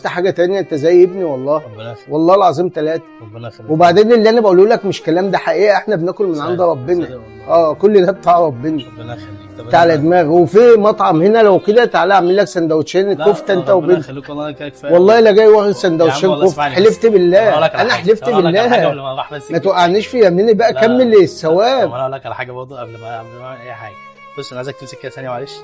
عوزت حاجة تانية انت زي ابني والله. ربنا يخليك. والله العظيم ثلاثة. ربنا يخليك. وبعدين اللي انا بقوله لك مش كلام، ده حقيقة، احنا بناكل من عند ربنا. صدق والله. كل ده بتاع ربنا. ربنا يخليك. طب بتاع على دماغي. وفي مطعم هنا لو كده تعالى اعمل لك سندوتشين لا، كفته انت ربنا وبنت. يخليك والله كده كفاية. والله لا جاي واخد يا عم سندوتشين والله كفته، اسمعني بس. حلفت بالله. أنا هقول لك على انا حاجة. حلفت أنا هقول لك على حاجة بالله. قبل ما اروح بس ما توقعنيش في يميني بقى، لا، كمل لا. الثواب. طب انا اقول لك على حاجة برضه قبل ما اعمل اي حاجة. بص انا عايزك تمسك كده ثانية معلش.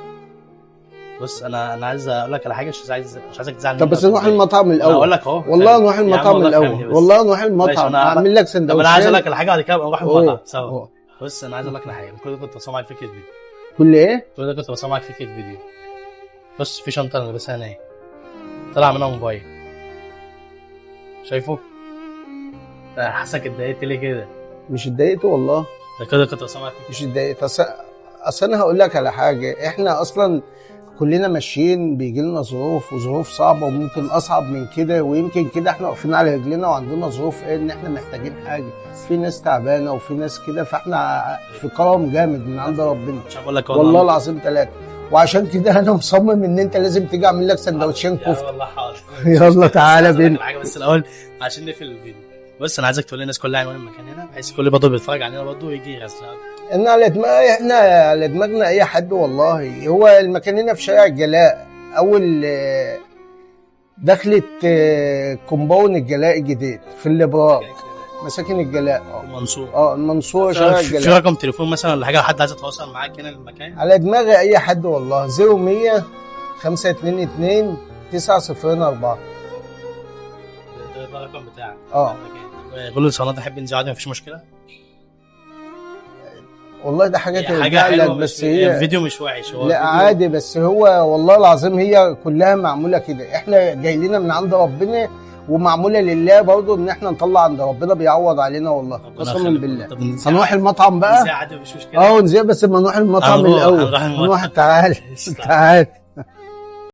بص انا عايز اقول لك على حاجة، مش عايزك تزعل طب مني بس أو نروح تتضايق. المطعم انا الاول. هقول لك اهو. والله نروح يا عم المطعم والله الاول. فهمني بس. والله نروح المطعم أنا- اعمل لك طب انا عايز اقول سندوتشين. لك على حاجة بعد كده ابقى نروح أوه. المطعم سوا. أوه. بص انا عايز اقول لك على حاجة. كل ده كنت بصور معاك فكرة فيديو. كل ايه؟ كل ده كنت بصور معاك فكرة فيديو. بص في شنطه انا لابسها هنا اهي، طلع منها موبايل، شايفه؟ حاسك اتضايقت ليه كده؟ مش اتضايقت والله. ده كده كنت بصور معاك فكرة. مش اتضايقت. اصل انا هقول لك على حاجة، احنا اصلا كلنا ماشيين بيجي لنا ظروف، وظروف صعبة وممكن اصعب من كده، ويمكن كده احنا واقفين على رجلنا وعندنا ظروف ايه ان احنا محتاجين حاجة، في ناس تعبانة وفي ناس كده، فاحنا في كرم جامد من عند ربنا. مش هقول لك والله العظيم ثلاثة. وعشان كده انا مصمم ان انت لازم تيجي اعمل لك سندوتشين يا كفته. والله حاضر. يلا تعالى عايز أقول لك بينا. على حاجة بس الاول عشان نقفل الفيديو. بص انا عايزك تقول للناس كلها عنوان المكان هنا، بحيث كل برضه بيتفرج علينا برضه يجي يغسل. احنا على دماغ، احنا على دماغنا اي حد والله. هو المكان هنا في شارع الجلاء، اول دخلة كومباوند الجلاء الجديد في الابراج، مساكن الجلاء. المنصور. المنصورة شارع في الجلاء. رقم تليفون مثلا ولا حاجة لو حد عايز يتواصل معاك هنا المكان؟ على دماغي اي حد والله. 0100 522 904. ده الرقم بتاعك. اه. كل الصالونات تحب ننزل عادي مفيش مشكلة. والله ده حاجة هي حاجة ترجع لك حلوة، بس هي الفيديو مش وحش. هو لا عادي، بس هو والله العظيم هي كلها معمولة كده، احنا جاي لنا من عند ربنا ومعموله لله برضه، ان احنا نطلع عند ربنا بيعوض علينا والله قسما بالله. هنروح المطعم بقى عادي مفيش مشكلة. ونزيع، بس اما نروح المطعم هنروح الاول. المطعم. نروح، تعال تعال.